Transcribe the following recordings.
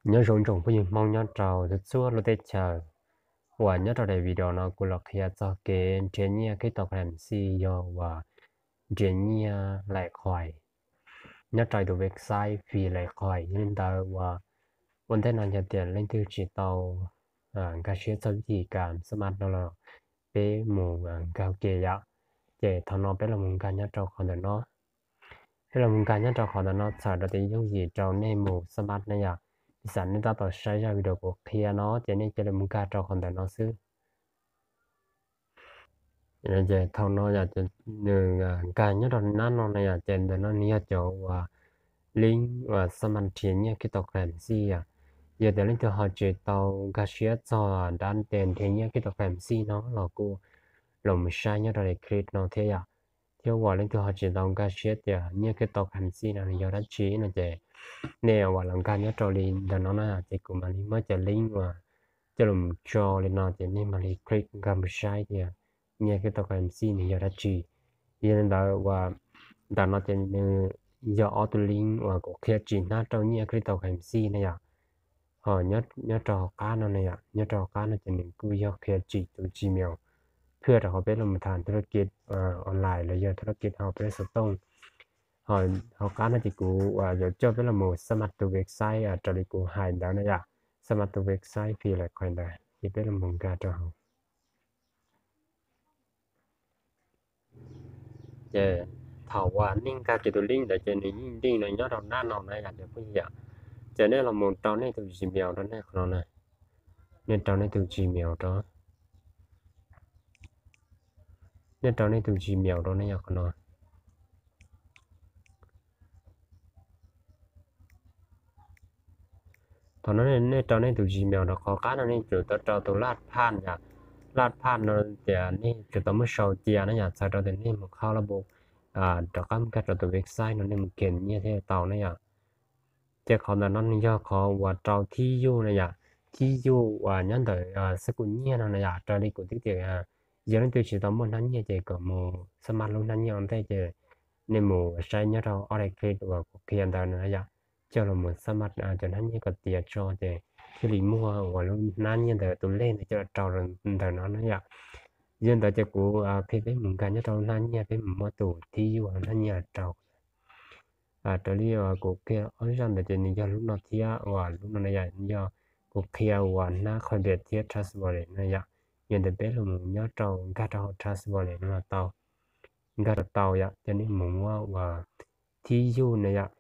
Nyob zoo ib tsoom phooj ywg Hmoob nyob rau txhua txhua lub teb chaws, uas nyob rau daim video no kuv los qhia txog kev nrhiav nyiaj cryptocurrency yog uas nrhiav nyiaj Litecoin nyob rau tus website Fi Litecoin. Yog li ntawd uas ua ntej no yog tias leej twg tsis tau nkag siab txog vib thim kam xab mas no los peb mus nkag ke yom. Ces thaum no peb los mus nkag nyob rau qhov ntawm no. Peb los mus nkag nyob rau qhov ntawm no txhawm rau tias yooj yim rau nej mus xab mas ne yom. Ib xam nej tab tom saib zaj video kuv qhia no ces nej cia li mus nkag rau qhov ntawm no xwb. Ces thaum no yom, nws nkag nyob rau nab no na yom, ces ntawm no nws yog cov uas link uas xab mas nrhiav nyiaj cryptocurrency yom. Yog tias leej twg ho tsis tau nkag siab txog dab tes nrhiav nyiaj cryptocurrency no los kuj los mus saib nyob rau li clip no thiab yom. Thiab uas leej twg ho tsis tau nkag siab tias nyiaj cryptocurrency no nws yog dab tsi no ces nej uas los nkag nyob rau li ntawm no na ces kuv mam li muab cov link uas coj los tso li no ces nej mam li click nkag mus saib tias nyiaj cryptocurrency nws yog dab tsi. Yog li ntawd uas ntawm no ces nws yog ob tus link uas kuv qhia tsim hnab rau nyiaj cryptocurrency na yom. Ho nyob rau hauv qab no na yom, nyob rau hauv qab no ces nws kuj yog qhia tsim tus Gmail, phwj rau qhov peb los mus tham thu laj kiv online los yog thu laj kiv hauv peb xov tooj. Ho hauv qab no ces kuv yuav coj peb los mus xab mas tus website raws li kuv hais ntawd na yom, xab mas tus website Fi Litecoin ntawd ces peb los mus nkag rau hauv. Ces thaum uas nej nkag kiag tus link ntawd ces nws yeej link no nyob rau nab no na yom cov phooj ywg. Ces nej los mus rau nej tus Gmail rau nej qhov no na. Nej rau nej tus Gmail rau, nej rau nej tus Gmail rau nej yog qhov no. Thaum no nej rau nej tus Gmail rau qhov qab no nej tsum tau rau tus laj phaj yom. Laj phaj no tias nej tsum tau muab sau cia na yom, txhawm rau tias nej mus qhov lab npu rov qab mus nkag rau tus website no nej mus kiag nyiaj thiaj tau na yom. Ces qhov ntawm no nws yog qhov uas rau thib yuj na yom, thib yuj uas nyob ntawm xab kum nyiaj no na yom, raws li kuv twb tias yog leej twg tsis tau muaj hnab nyiaj ces kom mus xab mas lub hnab nyiaj ua ntej ces nej mus saib nyob rau ob daim clip uas kuv qhia ntawd na yom, coj los mus xab mas cov hnab nyiaj kom tiav tso ces thiaj li muaj uas lub hnab nyiaj ntawd tus lej ntawd coj los rau ntawm no na yom. Yog ntawd ces kuv qhia peb mus nkag nyob rau lub hnab nyiaj peb mus muab tus thib yuj hnab nyiaj rau. Raws li uas kuv qhia ob zaj ntawd ces nws yog lub no thiab uas lub no na yom, yog kuv qhia uas hnab Coinbase thiab Trust Wallet na yom. Yog ntawd peb los mus nyob rau nkag rau hauv Trust Wallet no los tau, nkag rau tau yom, ces nej mus muab uas thib yuj na yom.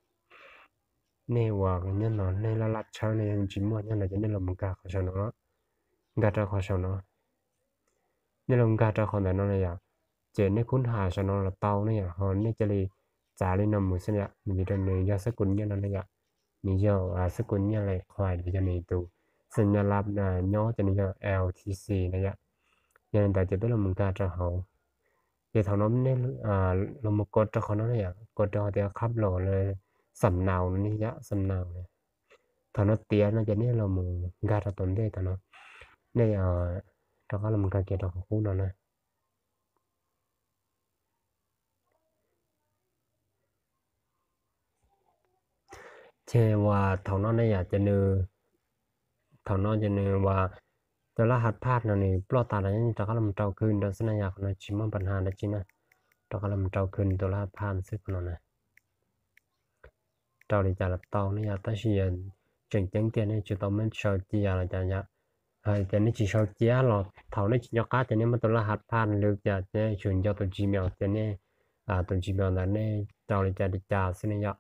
Nej uas nyob no nej laj laj tshawb no yog tsis muaj nyob no ces nej los mus nkag qhov saum no, nkag rau qhov saum no. Nej los nkag rau qhov ntawm no na yom, ces nej kuj hais saum no los tau ne yom, ho nej cia li txav li no mus xwb yom, vim rau nws yog xab kum nyiaj no ne yom, nws yog xab kum nyiaj Litecoin los yog nws tus xab nyaj lab nyob ces nws yog L T C na yom. Yog li ntawd ces peb los mus nkag rau hauv. Ces thaum no nej los mus kos rau qhov no ne yom, kos rau qhov tias khab los lawm xam naus no ne yom, xam naus na. Thaum no tiav no ces nej los mus nkag rau tom ntej thaum no, nej rov qab los mus nkag kiag rau qhov qub no na. Ces uas thaum no ne yom, ces nws, thaum no ces nws uas tus laj hav phaj no nws ploj tas lawm, rov qab los rau khwb rau xwb na yom, qhov no tsis muaj pab haj dab tsi na, rov qab los rau khwb tus laj hav phaj xwb qhov no na. Rau li cas los tau ne yom, tab sis yog tseem ceeb tiag nej tsum tau muab sau cia los cas yom. Hais tias nej tsis sau cia los thaum nej tsis nco qab ces nej muab tus laj hav phaj lwv cas ces nej tsum nco tus Gmail ces nej, tus Gmail ntawd nej rau li cas li cas xwb ne yom.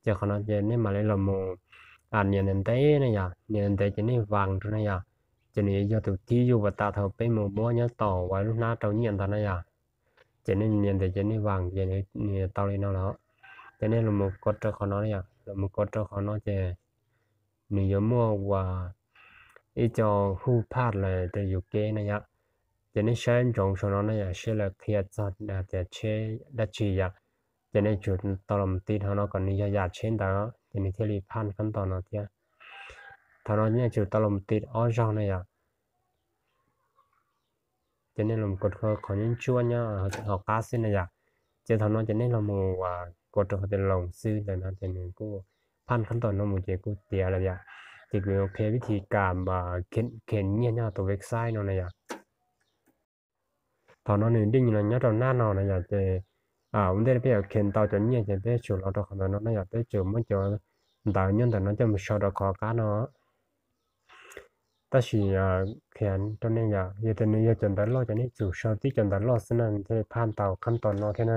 Ces qhov no ces nej mam li los mus nias ntev ntev ne yom, nias ntev ntev ces nej vas rau ne yom, ces nws yog tus thib yuj uas tas thaum peb mus muab nyob tom uas lub hnab rau nyiaj ntawd na yom. Ces nej nias ntev ces nej vas ces nws tau li no lawm. Ces nej los mus kos rau qhov no yom, los mus kos rau qhov no ces nws yuav muaj uas ib co hu phaj los rau yus kev na yom. Ces nej saib ntsoov saum no na yom, seb lawv qhia txog tias tsheb dab tsi yom. Ces nej tsum tau los mus tiv qhov no kom nws yog yam tsheb ntawd ces nws thiaj li phaj kab ntau no thiab. Thaum no nej tsum tau los mus tiv ob zaug na yom. Ces nej los kos rau qhov nyob ntsuab nyob hauv qab xwb na yom. Ces thaum no ces nej los mus kos rau qhov tias loos xwb ntawm no ces nws kuj phaj kab ntau no mus ces kuj tiav lawm yom. Ces kuv yuav qhia vib thib kam khev nyiaj nyob tus website no na yom. Thaum no nws dij los nyob rau nab no na yom, ces ua ntej peb yuav khev tau cov nyiaj ces peb tsum los rau qhov ntawm no na yom, peb tsum muab cov ntawv nyob ntawm no coj mus sau rau qhov qab no. Tab sis qhia rau nej yom, yog tias nws yog cov ntawv loj ces nej tsum sau tib cov ntawv loj xwb na thiaj li phaj tau qhab tos no thiab na.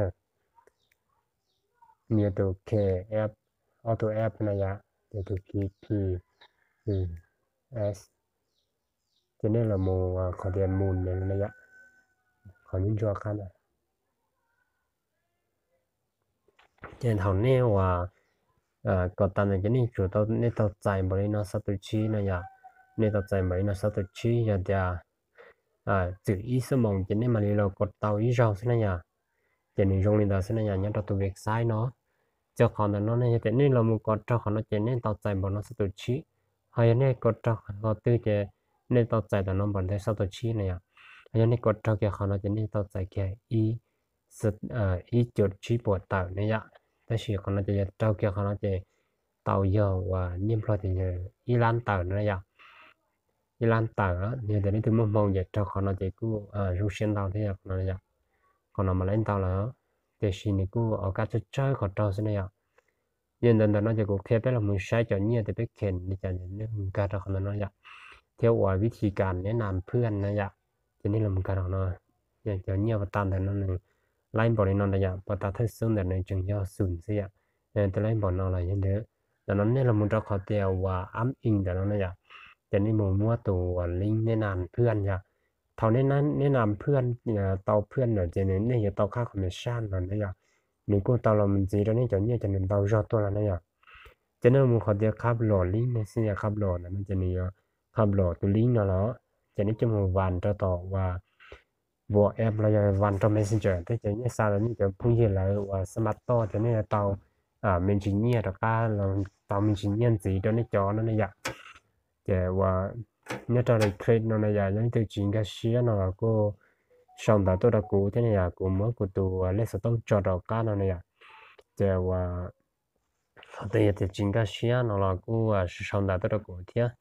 Nws yog tus K F, ob tus F na yom, ces tus K P S. Ces nej los mus qhov tias mus na yom, qhov nyob ntsuab qab na. Ces thaum nej uas kov tas ntawd ces nej tsum tau, nej tau txais npaum li no xab tus tsib no yom. Nej tau txais npaum li no xab tus tsib, yog tias txwm ib xuab moos ces nej mam li los kov tau ib zaug xwb na yom. Ces nws zoo li ntawd xwb na yom, nyob rau tus website no. Ces qhov ntawm no ne, yog tias nej los mus kov raug qhov no ces nej tau txais npaum no xab tus tsib. Ho yog nej kov raug qhov twg ces nej tau txais tam no npaum ntawd xab tus tsib na yom. Ho yog nej kov raug kiag qhov no ces nej tau txais kiag ib cuam tsib puas tawm ne yom. Tab sis qhov no ces yog raug kiag qhov no ces tau yog uas nyiaj Nplog ces yog ib lab tawm na yom. Ib lab tawm, yog tias leej twg muaj hmoo ces raug qhov no ces kuj zoo siab ntau thiab yom, qhov no yom. Qhov no mas laib ntau lawm, tiam sis nws kuj ua kab tsawg tsawg qhov raug xwb na yom. Yog ntawd ntawm no ces kuv qhia peb los mus saib cov nyiaj tias peb khev li cas, nej mus nkag rau qhov ntawm no yom. Thiab uas vib thib kam neb nas phwj na yom, ces nej los mus nkag rau qhov no. Cov nyiaj puas tas ntawm no nws laib npaum li no ntawd yom, puas tas thawj xub ntawm nws tseem yog xum xwb yom. Twb laib npaum no los yog ntawd, ntawm no nej los mus rau qhov tias uas ab in ntawm no na yom, ces nej mus muab tus uas link neb nas phwj yom. Thaum neb nas phwj tau phwj lawm ces nej yuav tau qab commission no na yom. Nws kuj tau los mus ntxiv rau nej cov nyiaj ces nws ntau zog tuaj los na yom. Ces nej mus qhov tias qhab los link ne xwb yom, qhab los ntawm no ces nws yuav qhab los tus link no los, ces nej coj mus vas rau tom uas WhatsApp los yog vas rau Messenger thiab ces nej xa rau nej cov phooj ywg lawv uas xa mas toj ces nej yuav tau me ntsis nyiaj rov qab, tau me ntsis nyiaj ntxiv rau nej cov no na yom. Ces uas nyob rau daim clip no na yom, yog leej twg tsis nkag siab no los kuj sau ntawv tuaj rau kuv thiab na yom, kuv muab kuv tus lej xov tooj tso rau qab no na yom. Ces uas qhov twg yog tias tsis nkag siab no los kuj sau ntawv tuaj rau kuv thiab.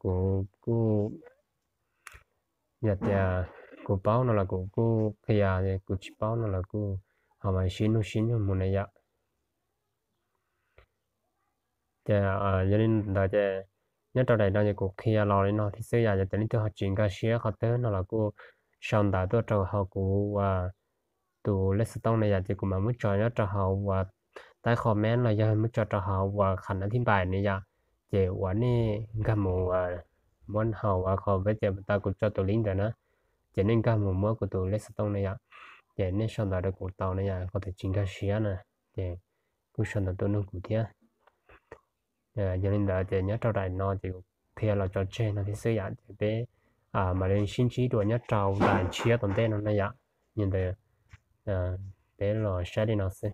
Kuv kuj, yog tias kuv paub no los kuv kuj qhia, kuv tsis paub no los kuj ho mas sib nug sib nug mus na yom. Ces yog li ntawd ces nyob rau daim no ces kuv qhia los li no thiab xwb yom, yog tias leej twg ho tsis nkag siab qhov twg no los kuj sau ntawv tuaj rau hauv kuv uas tus lej xov tooj na yom, ces kuv mam muab tso nyob rau hauv uas taib comment los yog muab tso rau hauv uas qhov no thib npaim na yom. Ces uas nej nkag mus muab hauv uas qhov peb ces tau kuv tso tus link ntawd na, ces nej nkag mus muab kuv tus lej xov tooj na yom, ces nej sau ntawv rau kuv tau na yom, qhov twg tsis nkag siab na, ces kuj sau ntawv tuaj nug kuv thiab. Yog li ntawd ces nyob rau daim no ces kuv qhia los tso tseg no thiab xwb yom, ces peb mam li sib ntsib dua nyob rau daim tshiab tom ntej no na yom. Yog li ntawd peb los saib li no xwb.